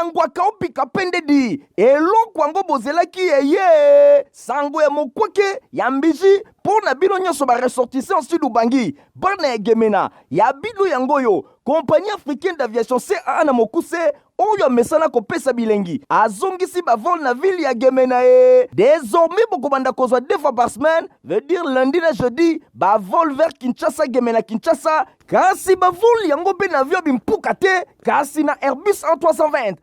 na ngwaka opika pende di eloko yango bozelaki eye sango ya mokwake ya mbiji mpo na bino nyonso baressortissant Sud Ubangi, bana ya Gemena ya bino yango oyo. Compagnie africaine d'aviation CAA na mokuse, oyo amesana kopesa bilengi, azongisi bavol na ville ya Gemena. E désormais bokobanda kozwa deux fois par semaine, veut dire lundi na jeudi, bavol vers Kinshasa, Gemena, Kinshasa. Kasi bavol yango mpe na avion bimpuka te, kasi na Airbus A320.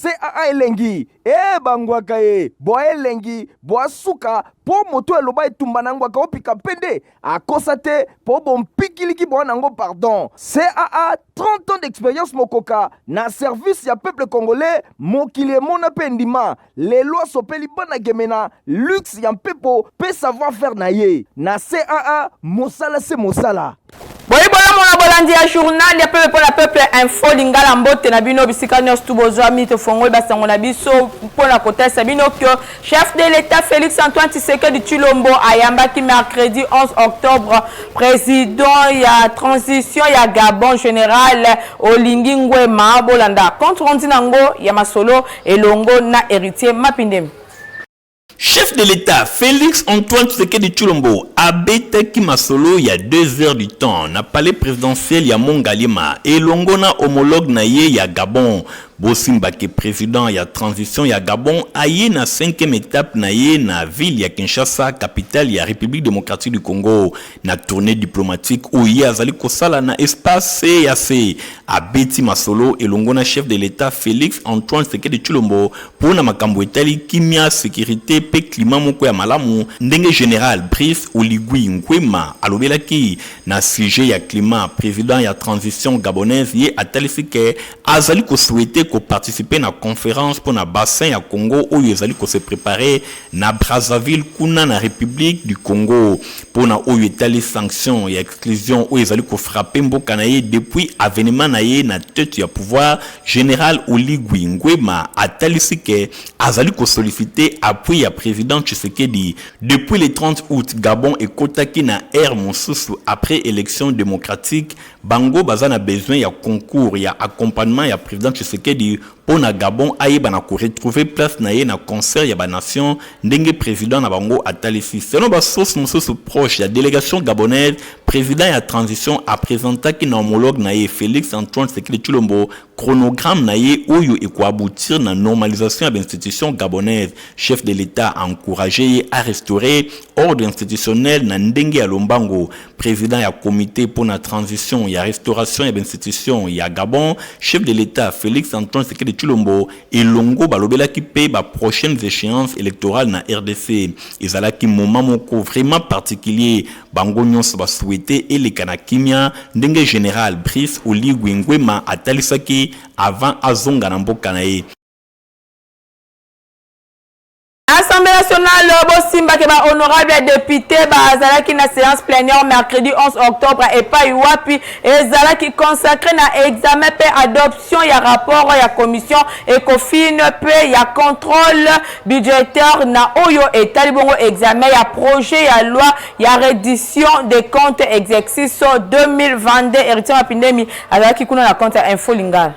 CAA elengi e bangwaka ye bwa elengi bwa suka, mpo moto eloba etumba na ngwaka opika mpende akosa te, mpo bompikiliki bwa nango. Pardon, CAA, 30 ans d'expérience mokoka na service ya peuple congolais. Mokili emona mpe ndima lelo asopeli bana Gemena luxe ya mpepo mpe savoir faire na ye. Na CAA, mosala se mosala. Boyi bolamu na bolandi ya journal ya peuple mpona peuple, Info Lingala. Mbote na bino bisika nyonso tu bozwami. Tofongoli basango na biso mpona kotalisa bino ke chef de l'État Félix Antoine Tshisekedi Tshilombo ayambaki mercredi 11 octobre président ya transition ya Gabon, général Oligui Nguema. Bolanda compte rendu nango ya masolo elongo na Héritier Mapindemi. Chef de l'État Félix Antoine Tshisekedi Tshilombo abetaki masolo ya 2 heures du temps na palais présidentiel ya Mont Ngaliema elongo na homologue na ye ya Gabon. Bosimbaki président ya transition ya Gabon aye na cinquième étape na ye na ville ya Kinshasa, capitale ya République démocratique du Congo, na tournée diplomatique oyo ye azali kosala na espace CAC. Abeti masolo elongo na chef de l'État Félix Antoine Tshisekedi Tshilombo mpo na makambo etali kimia, sécurité mpe climat moko ya malamu. Ndenge général Brice Oligui Nguema alobelaki na sujet ya climat, président ya transition gabonaise ye atalisi ke azali kosouhaiter koparticiper na conférence mpo na bassin ya Congo oyo ezali kose préparer na Brazzaville, kuna na République du Congo. Mpo na oyo etali sanction ya exclusion oyo ezali kofrapper mboka na ye depuis avènement na ye na tête ya pouvoir, général Oligui Nguema atalisi ke azali kosolliciter appui ya président Tshisekedi. Depuis le 30 août, Gabon ekotaki na ère mosusu après élection démocratique. Bango baza na besoin ya concours, ya accompagnement ya président Tshisekedi mpo na Gabon ayeba na koretrouver place na ye na concert ya banation. Ndenge président na bango atalisi, selon basource mosusu proche ya délégation gabonaise, président ya transition apresentaki na homologue na ye Félix Antoine Tshisekedi Tshilombo chronogramme na ye oyo ekoaboutir na normalisation ya bainstitution gabonaise. Chef de l'État a encouragé ye à restaurer ordre institutionnel na ndenge ya lombango. Président ya comité pour la transition ya restauration ya bainstitution ya Gabon, chef de l'État Félix Antoine Tshisekedi Tshilombo elongo balobelaki mpe baprochaines échéances électorales na RDC. Ezalaki moment moko vraiment particulier, bango nyonso basouhaiter eleka na kimia, ndenge général Brice Oligui Nguema atalisaki avant azonga na mboka na ye. Assemblée nationale, bosimbaki bahonorable député bazalaki na séance plénière mercredi 11 octobre, epai wapi ezalaki consacré na examen mpe adoption ya rapport ya commission Ecofin mpe ya contrôle budgétaire na oyo etali bongo examen ya projet ya loi ya reddition des comptes exercice 2022. Héritier Mapindemi azalaki kuna na compte ya Info Lingala.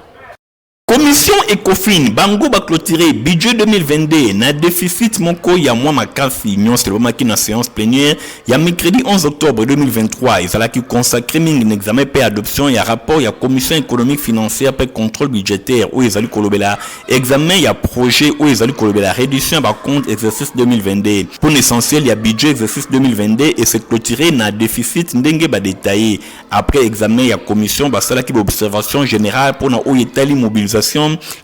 Commission Ecofin, bango baclôturer budget 2022 na déficit moko ya mwa makasi. Nyonso elobamaki na séance plénière ya mercredi 11 octobre 2023 ezalaki consacré mingi na examen mpe adoption ya rapport ya commission économique, financière mpe contrôle budgétaire oyo ezali kolobela examen ya projet oyo ezali kolobela reddition ya bacompte exercice 2022. Mpona essentiel ya budget exercice 2022 ese clôturé na déficit ndenge badétaillé. Après examen ya commission, basalaki baobservation générale mpona oyo etali mobilisation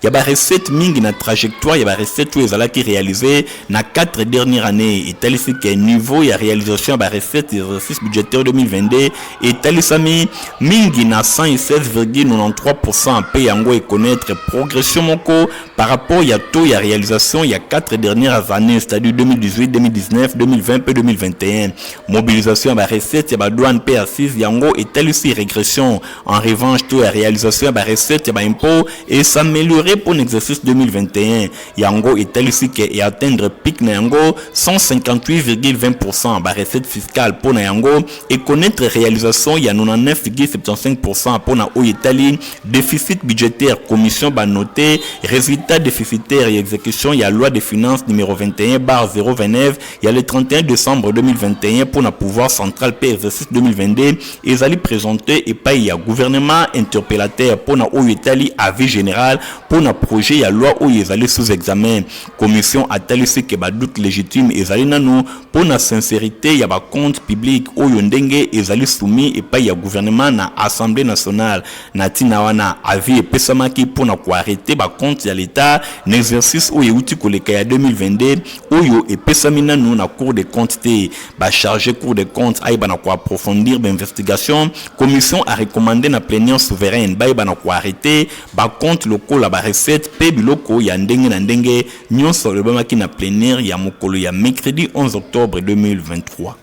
ya barecette mingi na trajectoire ya barecette oyo ezalaki réalisé na 4 dernières années. Etalisi ke niveau ya réalisation ya barecette exercice budgétaire 2022 etalisami mingi na 116,93 mpe yango econnaître progression moko par rapport ya taux ya réalisation ya 4 dernières années, c'est-à-dire 2018, 2019, 2020 mpe 2021. Mobilisation ya barecette ya badouane mpe assise, yango etalisi régression. En revanche, taux ya réalisation ya barecette ya baimpôt. Es'ameliorer mpo na exercice 2021. Yango etalisi ke e atteindre pic na yango 158,20% ba recettes fiscales mpo na yango e connaitre realisation ya 99,75% mpo na oyo etali deficit budgetaire. Commission ba noter resultat deficitaire ya execution ya loi de finances numero 21/029 ya le 31 decembre 2021 mpo na pouvoir central mpe exercice 2022 ezali presente epai ya gouvernement interpellateur mpo na oyo etali avis general mpo na projet ya loi oyo ezali sous examen. Commission atalisi ke ba doutes legitimes ezali nanu mpo na sincerite ya ba comptes publics oyo ndenge ezali soumis epai ya gouvernement na Assemblee nationale. Na ntina wana, avis epesamaki mpo na ko arreter ba comptes ya l'Etat na exercice oyo ewuti koleka ya 2022 oyo epesami nanu na Cour des comptes te. Ba charger Cour des comptes ayeba na ko approfondir ba investigations. Commission a recommander na plenière souveraine bayeba na ko arreter ba comptes lokola ba recettes mpe biloko ya ndenge na ndenge nyonso elobamaki na plenière ya mokolo ya mercredi 11 octobre 2023.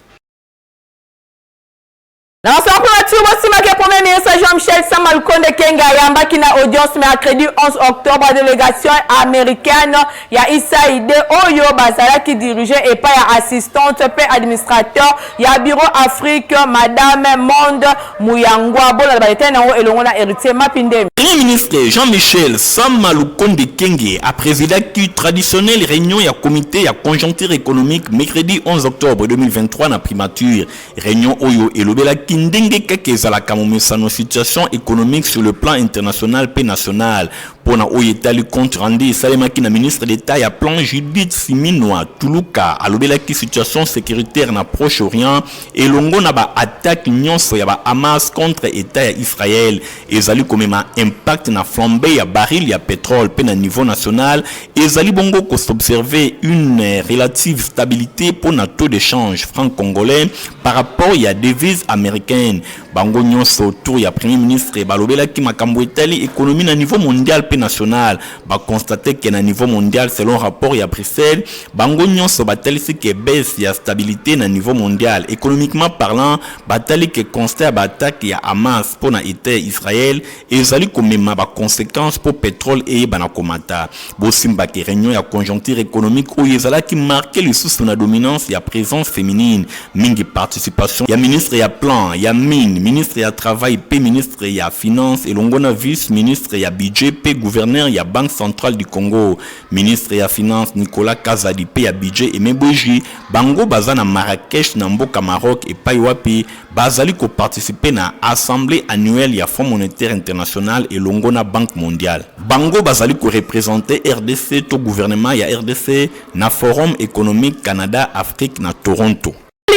Na masolo primature, bosimaki Premier ministre Jean-Michel Sama Lukonde Kenge ayambaki na audience mercredi 11 octobre délégation américaine ya USAID oyo bazalaki dirige epai ya assistante mpe administrateur ya bureau Afrique, Madame Monde Muyangwa. Bolanda badetail na yango elongo na Héritier Mapindemi. Premier ministre Jean-Michel Sama Lukonde Kenge aprésidaki traditionnelle réunion ya comité ya conjoncture économique mercredi 11 octobre 2023 na primature. Réunion oyo elobelaki ndenge kaka ezalaka momesano situation économique sur le plan international mpe national. Mpona oyo etali compte rendu esalemaki na ministre d'État ya plan Judith Suminwa Tuluka, alobelaki situation sécuritaire na Proche-Orient elongo na ba-attaque nyonso ya ba-Hamas contre État ya Israël ezali komema impact na flambée ya baril ya pétrole, mpe na niveau national ezali bongo kos'observer une relative stabilité mpona taux d'échange franc congolais par rapport ya devise américaine. Bango nyonso autour ya Premier ministre balobelaki makambo etali économie na niveau mondial mpe national. Baconstater ke na niveau mondial, selon rapport ya Bruxelles, bango nyonso batalisi ke baisse ya stabilité na niveau mondial économiquement parlant. Batali ke constat ya baattaque ya Hamas mpo na État ya Israël ezali komema baconséquence mpo pétrole eyebana komata. Bosimbaki réunion ya conjoncture économique oyo ezalaki marqué lisusu na dominance ya présence féminine mingi, participation ya ministre ya plan, ya mine, ministre ya travail mpe ministre ya finance elongo na vice ministre ya budget mpe gouverneur ya Banque centrale du Congo. Ministre ya finance Nicolas Kazadi mpe ya budget Aimé Boji, bango baza na Marrakech na mboka Maroc epai wapi bazali koparticiper na assemblée annuelle ya Fonds monétaire international elongo na Banque mondiale. Bango bazali koreprésenter RDC to gouvernement ya RDC na Forum économique Canada Afrique na Toronto.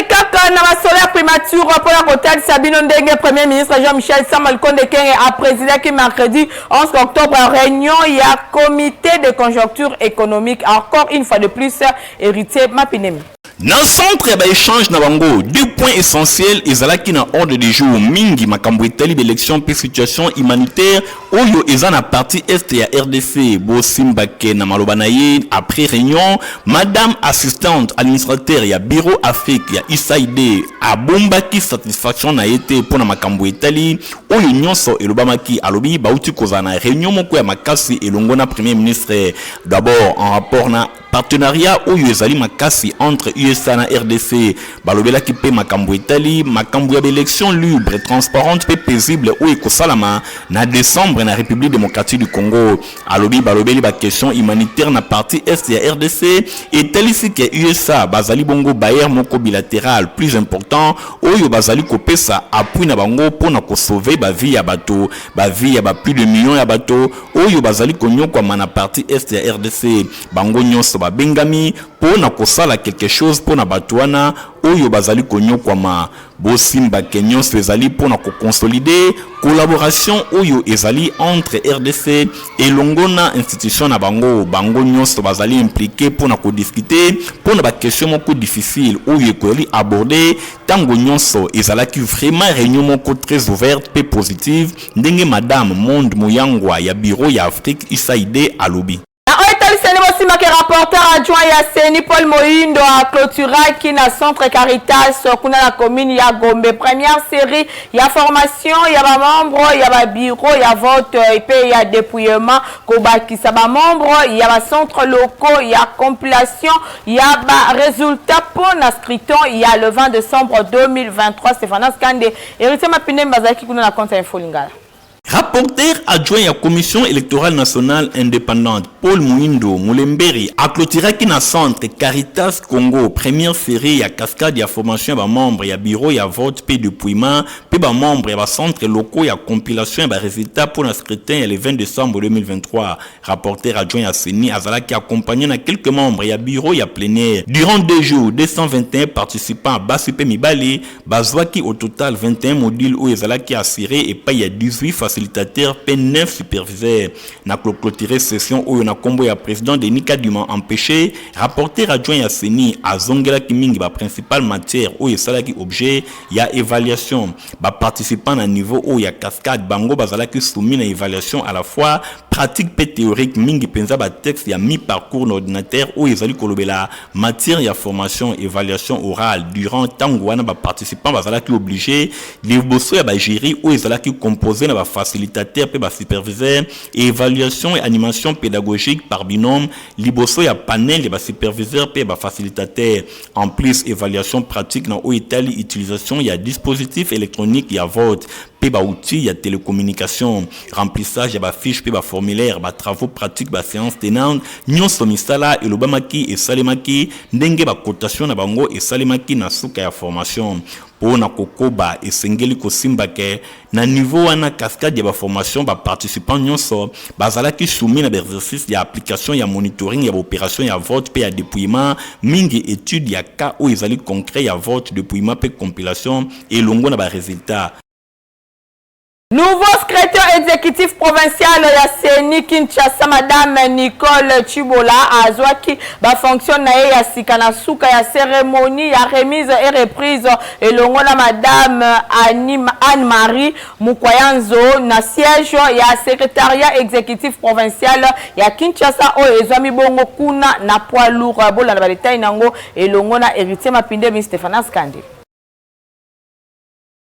Kaka na masolo ya primature, mpona kotalisa bino ndenge Premier ministre Jean-Michel Sama Lukonde Kenge aprésidaki mercredi 11 octobre réunion ya comité de conjoncture économique. Encore une fois de plus, Héritier Mapinemi. Na centre ya baéchange na bango, deux points essentiels ezalaki na ordre du jour mingi: makambo etali baélection mpe situation humanitaire oyo eza na partie est ya RDC. Bosimbake na maloba na ye après réunion, madame assistante administrateur ya bureau Afrique ya USAID abombaki satisfaction na ye te mpo na makambo etali oyo nyonso elobamaki. Alobi bauti kozala na réunion moko ya makasi elongo na Premier ministre, d'abord en rapport na partenariat oyo ezali makasi entre USA na RDC. Balobelaki mpe makambo etali makambo ya baélection libre, transparente mpe paisible oyo ekosalama na décembre na République démocratique du Congo. Alobi balobeli baquestion humanitaire na partie est ya RDC. Etalisi ke USA bazali bongo bailleur moko bilatéral plus important oyo bazali kopesa appui na bango mpona kosauver bavie ya bato, bavie ya baplus de million ya bato oyo bazali konyokwama na partie est ya RDC. Bango nyonso babengami mpo na kosala quelque chose mpo na bato wana oyo bazali konyokwama. Bosimbake nyonso ezali mpo na koconsolider collaboration oyo ezali entre RDC elongo na institution na bango. Bango nyonso bazali impliqué mpo na kodiscuter mpo na baquestion moko difficile oyo ekozali abordé ntango nyonso. Ezalaki vraiment réunion moko très ouverte mpe positive, ndenge madame Monde Moyangwa ya bureau ya Afrique USAID alobi. Na oyo etali Etali CENI, bosimbaki rapporteur adjoint ya CENI Paul Moyindo aclôturaki na centre Caritas kuna na commune ya Gombe première série ya formation ya bamembre ya babureau ya vote mpe ya dépouillement, kobakisa bamembre ya bacentre locaux ya compilation ya baresultat mpo na scrutin ya le 20 décembre 2023. Stéphanas Kande, Héritier Mapindembe bazalaki kuna na compte ya Info Lingala. Rapporteur adjoint ya Commission électorale nationale indépendante Paul Muindo Mulemberi aclôturaki na centre Caritas Congo première série ya cascade ya formation ya bamembre ya bureau ya vote mpe dépouillement mpe bamembre ya bacentre locaux ya compilation ya baresultat mpo na scrutin ya le 20 décembre 2023. Rapporteur adjoint ya CENI azalaki accompagné na quelques membres ya bureau ya plénière. Durant 2 jours, 221 participants, basi mpe mibali, bazwaki au total 21 modules oyo ezalaki assuré epai ya 18 facilitateurs mpe 9 superviseurs. Na clôturer session oyo na nkombo ya président Denis Kadima empêché, rapporteur adjoint ya CENI azongelaki mingi baprincipale matière oyo esalaki objet ya évaluation. Baparticipant na niveau oyo ya cascade, bango bazalaki soumis na évaluation à la fois pratique mpe théorique, mingi mpenza batexte ya mi-parcours na ordinateur oyo ezali kolobela matière ya formation. Évaluation orale durant ntango wana, baparticipant bazalaki obligé liboso ya bajury oyo ezalaki composé na bafacilitateur mpe basuperviseur. Évaluation et animation pédagogique par binôme liboso ya panel ya basuperviseur mpe bafacilitateur. En plus, évaluation pratique na oyo etali utilisation ya dispositif électronique ya vote mpe baoutil ya télécommunication, remplissage ya bafiche mpe baformulaire, batravaux pratique, baséance tenante nyonso. Misala elobamaki esalemaki ndenge bacotation na bango esalemaki na suka ya formation. Mpo na kokoba, esengeli kosimba ke na niveau wana cascade ya baformation, baparticipant nyonso bazalaki soumis na baexercice ya application ya monitoring ya baopération ya vote mpe ya dépouillement, mingi étude ya cas oyo ezali concret ya vote, dépouillement mpe compilation elongo na baresultat. Nouveau secrétaire exécutif provincial ya CENI Kinshasa, Madame Nicole Chibola, azwaki bafonction na ye ya sika na suka ya cérémonie ya remise et reprise elongo na Madame Anne-Marie Mukwayanzo na siège ya secrétariat exécutif provincial ya Kinshasa oyo ezwami bongo kuna na Poids Lourd. Bolanda badetail nango elongo na Héritier Mapinde, Stéphanas Kande.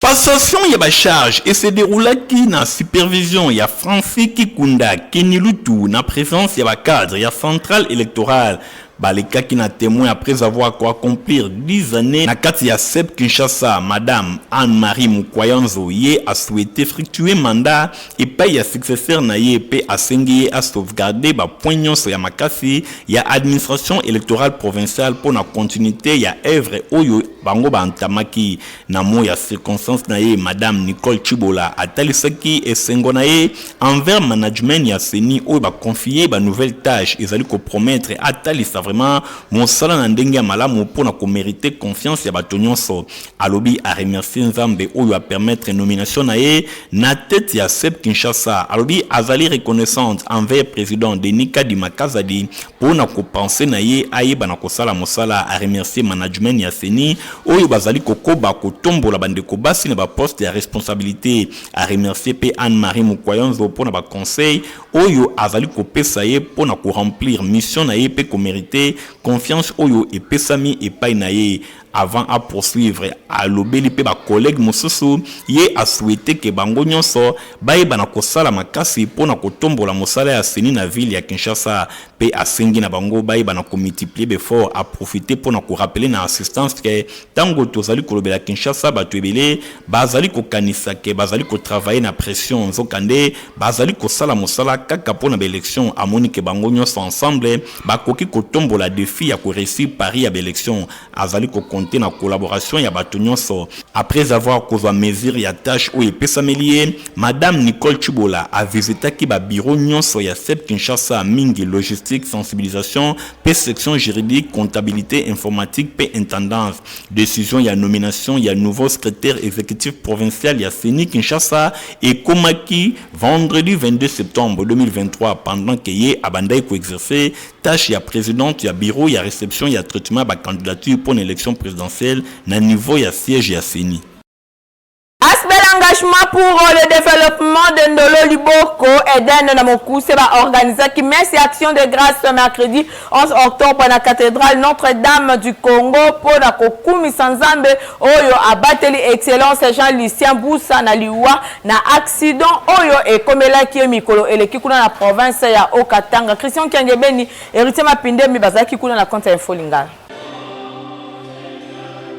Passation ya bacharge ese déroulaki na supervision ya Francis Kikunda Kenilutu, na présence ya bacadre ya centrale électorale balekaki na témoin. Après avoir koaccomplir 10 années na kati ya CEP Kinshasa, Madame Anne-Marie Mukwayanzo ye asouhaité fructueux mandat epai ya successeur na ye mpe asengi ye asauvegarde bapoint nyonso ya makasi ya administration électorale provinciale mpo na continuité ya œuvre oyo bango baentamaki. Na mot ya circonstance na ye, Madame Nicole Chibola atalisaki esengo na ye envers management ya CENI oyo baconfie banouvelle tâche ezali kopromettre atalisa vraiment mosala na ndenge ya malamu mpo na komérite confiance ya bato nyonso. Alobi aremercie Nzambe oyo apermettre nomination na ye na tête ya CEP Kinshasa. Alobi azali reconnaissante envers président Denis Kadima Kazadi mpo na kopense na ye ayeba na kosala mosala. Aremercie management ya CENI oyo bazali kokoba kotombola bandeko basi na baposte ya responsabilité. Aremercie mpe Anne-Marie Mokwayonzo mpo na baconseil oyo azali kopesa ye mpo na koremplir mission na ye mpe komérite confiance oyo epesami epai na ye. Avant apoursuivre, alobeli mpe bacollègue mosusu. Ye asouhaite ke bango nyonso bayeba na kosala makasi mpo na kotombola mosala ya CENI na ville ya Kinshasa, mpe asengi na bango bayeba na komultiplie baeffort. Aprofite mpo na korappeler na assistance ke ntango tozali kolobela Kinshasa, bato ebele bazali kokanisa ke bazali kotravaille na pression, nzokande bazali kosala mosala kaka mpo na baélection. Amoni ke bango nyonso ensemble bakoki kotombola défi ya koréussir pari ya baélection. Azali kocompter na collaboration ya bato nyonso. Après avoir kozwa mesure ya tâche oyo epesameli ye, Madame Nicole Chibola avisitaki babiro nyonso ya CEP Kinshasa, mingi logistique, sensibilisation mpe section juridique, comptabilité, informatique mpe intendance. Décision ya nomination ya nouveau secrétaire exécutif provincial ya CENI Kinshasa ekomaki vendredi 22 septembre 2023, pendant ke ye abandaki koexercer tâche ya présidente ya bureau ya réception ya traitement ya bacandidature mpo na élection présidentielle na niveau ya siège ya CENI. Asbel. Engagement pour le développement de Ndolo Liboko, Eden na mokuse, baorganisaki messe ya action de grâce mercredi 11 octobre na cathédrale Notre-Dame du Congo mpo na kokumisa Nzambe oyo abateli Excellence Jean-Lucien Bussa na liwa na accident oyo ekomelaki ye mikolo eleki kuna na province ya Haut-Katanga. Christian Kiangebeni, Héritier Mapindemi bazalaki kuna na compte ya Info Lingala.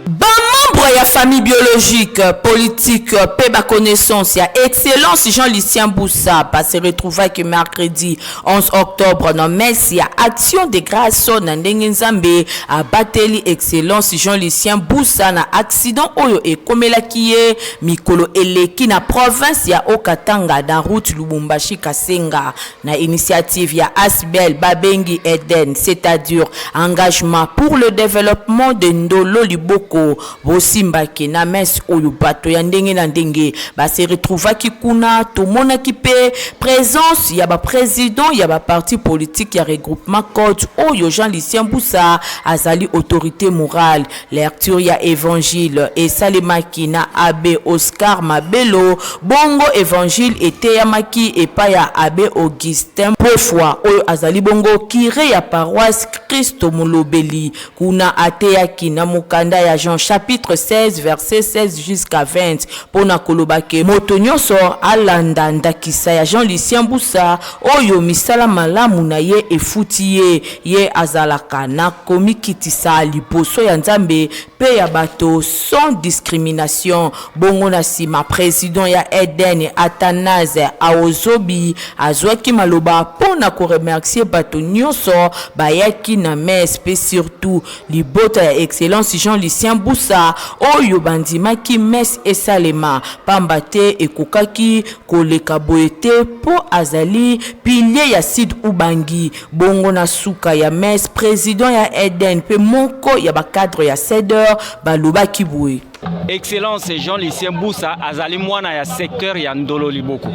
Bamembre ya famille biologique, politique mpe baconnaissance ya Excellence Jean-Lucien Bussa base retrouvaki mercredi 11 octobre na messe ya action de grâce na ndenge Nzambe abateli Excellence Jean-Lucien Bussa na accident oyo ekomelaki ye mikolo eleki na province ya Haut-Katanga na route Lubumbashi-Kasenga. Na initiative ya Asbl babengi Eden, c'est-à-dire Engagement pour le développement de Ndolo Liboko, bosimbaki na messe oyo bato ya ndenge na ndenge ba se retrouvaki kuna. Tomonaki mpe présence ya ba président ya ba parti politique ya regroupement code oyo Jean-Lucien Bussa azali autorité morale. Lecture ya évangile esalemaki na abbé Oscar Mabelo, bongo évangile eteyamaki epai ya abbé Augustin Pofwa oyo azali bongo curé ya paroisse Kristo Molobeli. Kuna ateyaki na mokanda ya Jean chapitre 16 verset 16 jusqu'à 20 mpo na koloba ke moto nyonso alanda ndakisa ya Jean-Lucien Bussa oyo misala malamu na ye efuti ye. Ye azalaka na komikitisa liboso ya Nzambe mpe ya bato sans discrimination. Bongo na nsima, président ya Eden Athanase Aozobi azwaki maloba mpo na koremercier bato nyonso bayaki na messe mpe surtout libota ya Excellence Jean-Lucien Bussa oyo bandimaki messe esalema, pamba te ekokaki koleka boye te mpo azali pilier ya Sud Ubangi. Bongo na suka ya messe, président ya Eden mpe moko ya bacadre ya CEDER balobaki boye: Excellence Jean-Lucien Bussa azali mwana ya secteur ya Ndolo Liboko,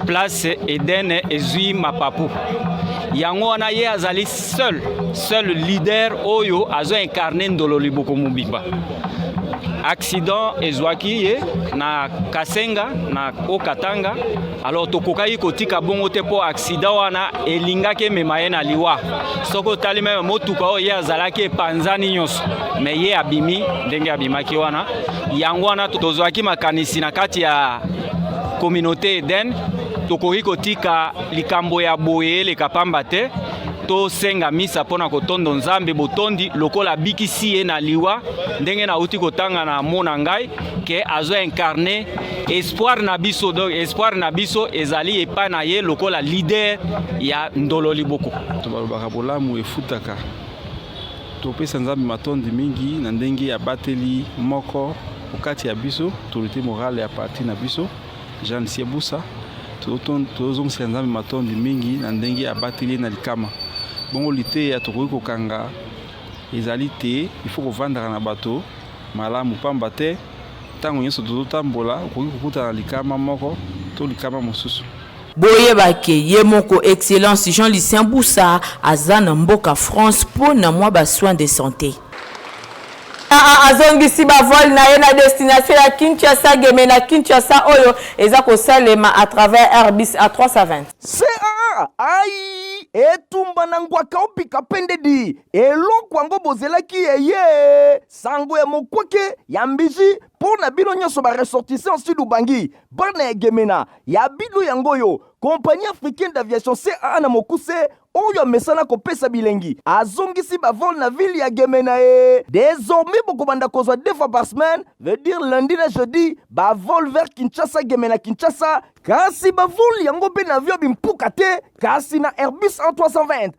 place Eden ezwi mapapu. Yango wana ye azali seul leader oyo azo incarne Ndolo Liboko mobimba. Accident ezwaki ye na Kasenga na Haut-Katanga. Alors tokokaki kotika bongo te mpo accident wana elingaki emema ye na liwa. Soki otali même motuka oyo ye azalaki, epanzani nyonso, mais ye abimi ndenge abimaki wana. Yango wana tozwaki makanisi na kati ya communauté Eden: tokoki kotika likambo ya boye eleka pamba te. Tosenga misa mpona kotondo Nzambe botondi lokola abikisi ye na liwa. Ndenge nauti kotanga na mo na ngai ke azo incarne espoir na biso, donc espoir na biso ezali epai na ye lokola leader ya Ndolo Liboko. To balobaka bolamu efutaka. Topesa Nzambe matondi mingi na ndenge abateli moko okati ya biso, autorité morale ya parti na biso, Jean Lucien Bussa. Tozongisela Nzambe matondi mingi na ndenge abateli ye na likama. Bongo liteya tokoki kokanga ezali te il faut kovandaka na bato malamu, pamba te ntango nyonso tozotambola, okoki kokutana na likama moko to likama mosusu. Boyebake ye moko Excellence Jean-Lucien Bussa aza na mboka France mpo na mwa basoin de santé. Azongisi bavol na ye na destination ya Kinshasa Gemena Kinshasa oyo eza kosalema à travers Airbus A320. CAA ai etumba na ngwaka opika pendedi eloko yango bozelaki eye sango ya mokwake ya mbiji mpo na bino nyonso baressortissant Sud Ubangi, bana ya Gemena. Ya bino yango oyo, Compagnie africaine d'aviation CAA na mokuse, oyo amesana kopesa bilengi, azongisi bavol na ville ya Gemena ye. Désormais bokobanda kozwa deux fois par semaine, veut dire lundi na jeudi, bavol vers Kinshasa Gemena Kinshasa. Kasi bavol yango mpe na avion bimpuka te, kasi na Airbus A320.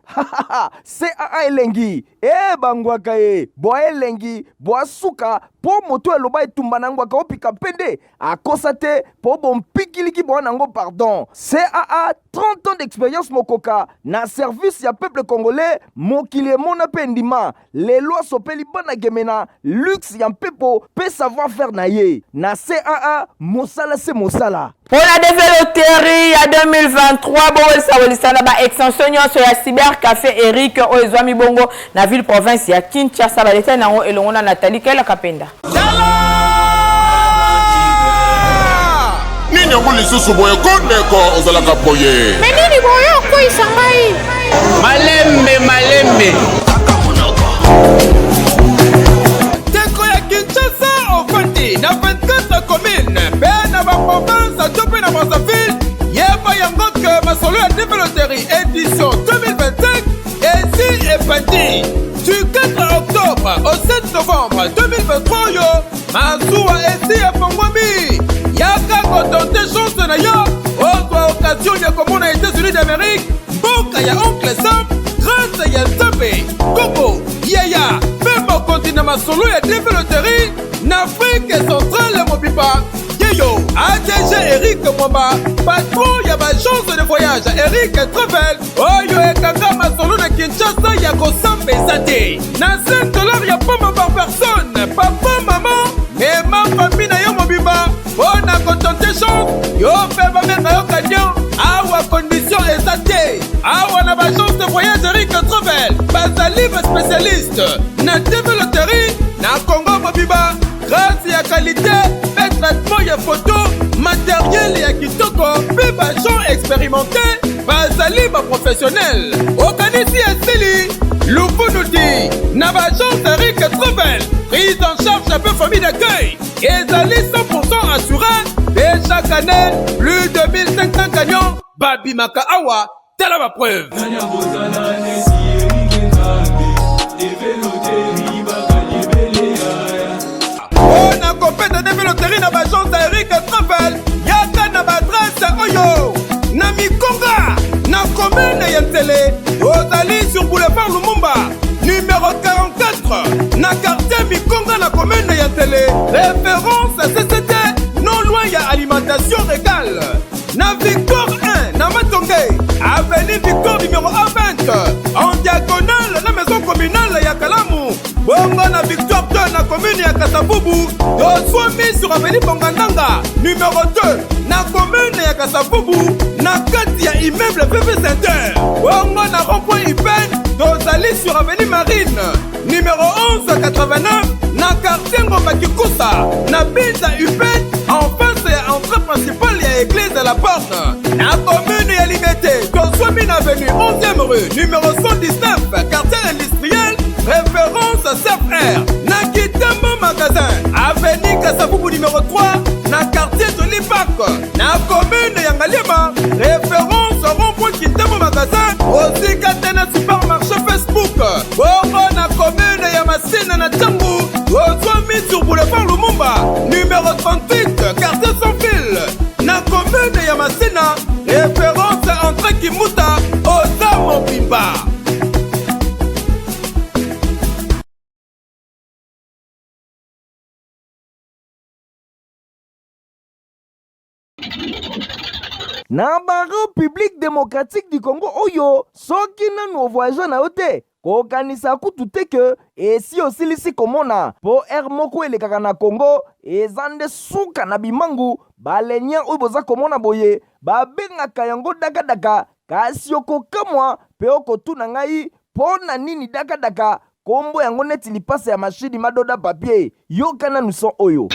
CAA elengi e bangwaka ye bwa elengi bwa suka mpo moto eloba etumba na ngwaka opika mpe akosa te mpo bompikiliki bwa nango. Pardon, CAA, 30 ans d'expérience mokoka na service ya peuple congolais. Mokili emona mpe ndima lelo asopeli bana Gemena luxe ya mpepo mpe savoir faire na ye. Na CAA, mosala se mosala. Mpo na DV Loterie ya 2023, bowelisa na baextension nyonso ya Cyber Café Eric oyo ezwami bongo na ville province ya Kinshasa. Badétail nango elongo na Nathalie Kaela Kapenda. yango lisusu boye ko ndeko ozalaka boye Me nini boye okweyisa ngai? Malembe malembe. Ndeko ya Kinshasa ofandi na 24 commune mpe na baprovince to mpe na Brazzaville, yeba yango ke masolo ya Develoterie edition 2025 esi ebandi du 4 octobre au 7 novembre 2023. Oyo masuwa esi efongwami, yaka kotenter chance na yo, ozwa occasion ya komona États-Unis d'Amérique, mboka ya Oncle Sam, grâce ya Nzambe koko yaya mpe mokonzi na masolo ya develoterie na Afrique centrale mobimba. Yeyo ADG Eric Mwamba, patron ya baagence de voyage Eric Travel, oyo ekanga masolo na Kinshasa ya kosamba eza te na 5 $ ya pamba par personne. Papa, mama, mema famille na yo mobimba mpo na kotenter chance yo mpe babenga yo camion. Awa condition eza te. Awa na baagence de voyage Eric Travel, bazali baspécialiste na develoterie na Congo mobimba, grâce ya qualité mpe traitement ya photo, matériel ya kitoko mpe baagent expérimenté, bazali baprofessionnel. Okanisi esili lufunu ti na baagence Eric Travel, prise en charge mpe famille d'accueil ezali 100% assuré, mpe chaque année plus de 1500 camions babimaka awa. Tala bapreuve. Mpo na kopeta DV Loterie na baagence ya Eric Travel, yaka na baadresse oyo: na Mikonga, na commune ya Nsele, ozali sur boulevard Lumumba numéro 44, na quartier Mikonga, na commune ya Nsele, référence CCT, non loin ya Alimentation Régale; na Victoire 1, na Matonge, avenue Victoire numéro A20, en diagonale na maison communale ya Kalamu; bongo na Victoire 2, na commune ya Kasavubu, tozwami sur avenue Bongandanga numéro 2, na commune ya Kasavubu, na kati ya immeuble PP Center; bongo na rond-point Ipen, tozali sur avenue Marine numéro 1189, na quartier Ngomba Kikusa, na Binza Upen, en face ya entrée principale ya église de la Porte. Na commune ya Limete, tozwami na avenue 11e rue numéro 119, quartier industriel, référence CFR. Na Kitambo magasin, avenue Kasavubu numéro 3, na quartier Joli Park, na commune ya Ngaliema, référence rond-point Kitambo magasin, osika te na supermarché Facebook; bongo na commune ya Masina, na Tshangu, tozwami sur boulevard Lumumba numéro 38, quartier sans fil, na commune ya Masina, référence entrée Kimuta. Oza mobimba. Na barépublique démocratique du Congo oyo, soki nanu ovoyage na yo te, kokanisa kutu te ke esi osilisi komona, mpo aire moko elekaka na Congo eza nde suka na bimangu. Balenia oyo boza komona boye, babengaka yango dakadaka. Kasi okokamwa mpe okotuna ngai mpo na nini dakadaka, kombo yango neti lipasa ya mashini madoda papier. Yoka nanu son oyo.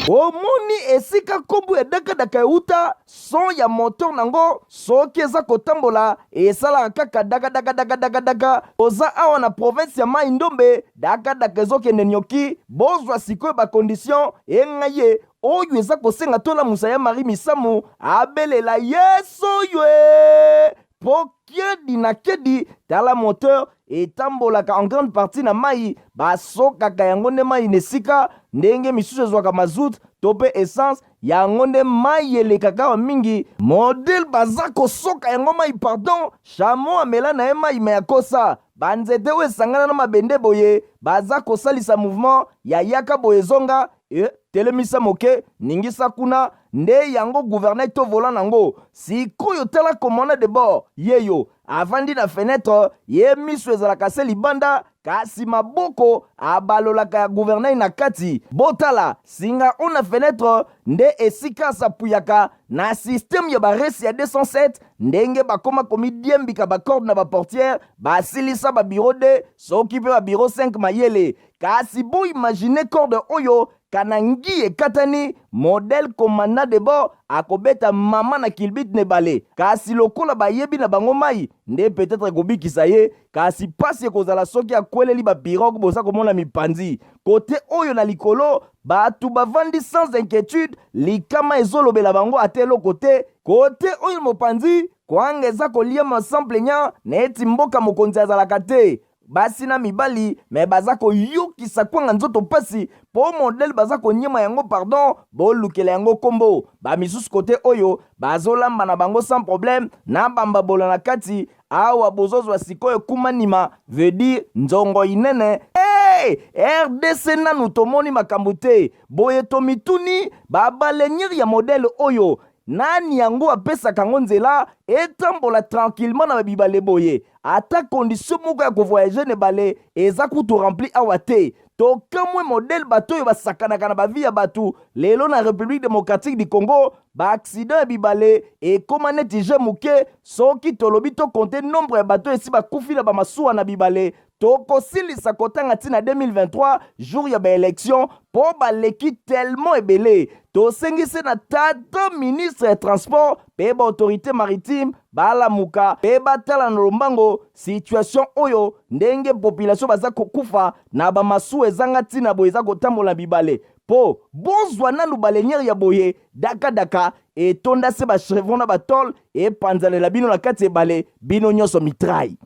Omoni esika kombo ya dakadaka euta? Son ya moteur nango soki eza kotambola esalaka kaka dakadakadakadakadaka. Oza awa na province ya Mai Ndombe, dakadaka ezokende nioki. Bozwa sikoyo bacondition engai ye oyo eza kosenga tolamusa ya Marie Misamu abelela yesu oyo e mpo kiedi na kedi. Tala, moteur etambolaka en grande partie na mai, basokaka yango nde mai na esika ndenge misusu ezwaka mazout to mpe essence. Yango nde mai elekaka awa mingi. Modele baza kosoka yango mai, pardon, chameau amela na ye mai me akosa banzete oyo esangana na mabende boye, baza kosalisa mouvement ya yaka boye, ezonga e telemisa moke, ningisa kuna nde yango gouvernail to volant nango. Sikoyo tala, commandant de bord yeyo avandi na fenêtre, ye miso ezalaka se libanda, kasi maboko abalolaka ya gouvernail na kati. Botala singa oyo na fenêtre, nde esika asapuyaka na système ya baresi ya 207, ndenge bakoma komidiembika bacorde na baportière, basilisa babureau 2 soki mpe babureau 5 mayele. Kasi boimagine corde oyo. Kana ngi ekatani, modèle commandant de bord akobeta mama na kilbit na ebale. Kasi lokola bayebi na bango mayi, nde peut-etre ekobikisa ye, kasi pasi ekozala soki akweleli ba pirogues boza komona mipanzi. Cote oyo na likolo, batu bavandi sans inquietude, likama ezolobela bango ata eloko te. Cote oyo na mopanzi, kwanga eza koliama sans plaignant neti mboka mokonzi azalaka te. Basi na mibali mais baza koyokisa kwanga nzoto pasi po modèle baza koniema yango pardon bolukela yango kombo ba misusu kote oyo bazolamba na bango sans problème na bambabola na kati awa bozozwa sikoyo kumanima veut dire nzongo inene hey! Rdc nanu tomoni makambo te boye tomituni ba baleinière ya modèle oyo Nani yango apesaka yango nzela etambola tranquillement na ba bibale boye? Ata condition moko ya ko voyager na ebale eza kutu rempli awa te. Tokamwe modèle bato oyo basakanaka na ba vie ya batu lelo na Republique democratique du Congo, ba accidents ya bibale ekoma neti jeu muke, soki tolobi to compter nombre ya bato oyo esi bakufi na ba masuwa na bibale, Tokosilisa kotanga ti na 2023 jour ya ba election po baleki tellement ebele. Tosengi se na tata ministre ya transport pe ba autorite maritime balamuka pe batala na lombango situation oyo ndenge population baza kokufa na ba masuwa ezanga tina boye eza kotambola na bibale po bozwa nanu baleinière ya boye daka daka etonda se ba chevron na ba tole epanzanela bino na kati ebale bino nyonso mitraille.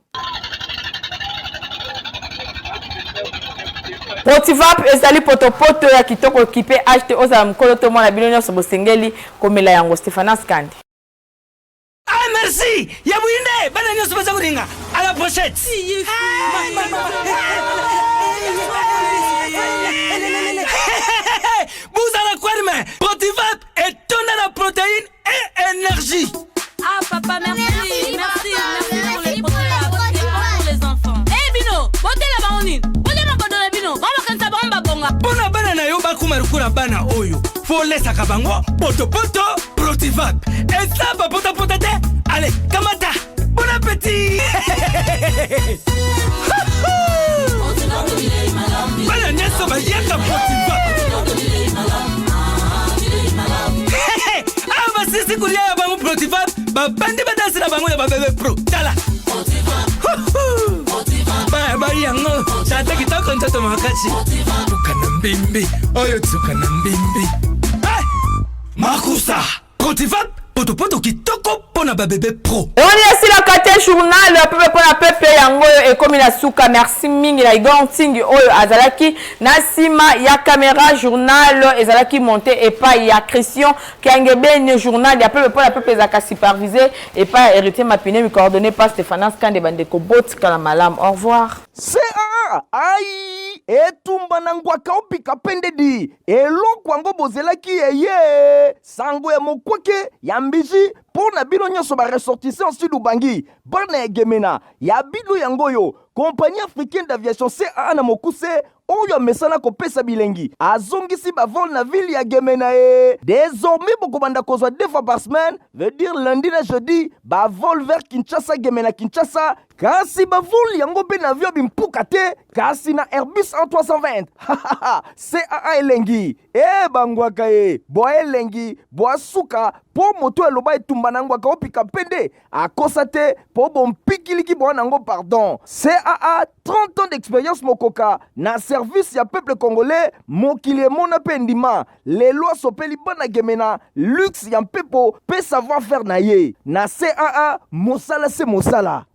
Protivap ezali potopoto ya kitoko kipe age te ozala mokolo to mwana bino nyonso bosengeli komela yango Stephanas Kandi. Ah merci ya buyinde bana nyonso baza kolinga à la pochette. Buzala kwerme Protivap etonda na protéine et énergie. Ah papa merci merci merci, merci pour les Protivap c'est bon pour les enfants. Eh bino botela bango nini? Bolia makodo na bino bango bakanisa bango babonga. Mpo na bana na yo bakoma lokola bana oyo folesaka bango potopoto Protivap eza bapotapota te ale kamata bon appétit bana nyonso baliaka Protivap awa basisi kolia ya bango Protivap babandi badansi na bango ya babebe pro tala bali yango tata kitoko nzoto makasi tuka na mbimbi oyo tuka na mbimbi Makusa Protivap potopoto kitoko mpo na babebe pro. Oni esilaka te journal pepe mpo na pepe yango oyo ekomi na suka. Merci mingi na Igor Ntingi oyo azalaki na nsima ya camera. Journal ezalaki monte epai ya Christian Kiangebeni. Journal ya pepe mpo na pepe ezalaka supervise epai ya Heritier Mapine, coordonné par Stephanas Kande. Bandeko botikala malamu. Au revoir. CAA ai etumba na ngwaka opika pende di eloko yango bozelaki eye sango ya mokwake ya mbiji mpo na bino nyonso ba ressortissants sud ubangi bana ya gemena ya bino yango oyo compagnie africaine d'aviation CAA na mokuse oyo amesana kopesa bilengi azongisi bavol na ville ya gemena e désormais bokobanda kozwa deux fois par semaine veut dire lundi na jeudi bavol vers kinshasa gemena kinshasa kasi bavol yango mpe na avion bimpuka te kasi na airbus A320 caa elengi e bangwaka ye bwa elengi bwa suka mpo moto eloba etumba na ngwaka opika mpe nde akosa te mpo bompikiliki bwa nango pardon caa 30 ans d'expérience mokoka na service ya peuple congolais mokili emona mpe endima lelo asopeli bana gemena luxe ya mpepo mpe savoir faire na ye na caa mosala se mosala.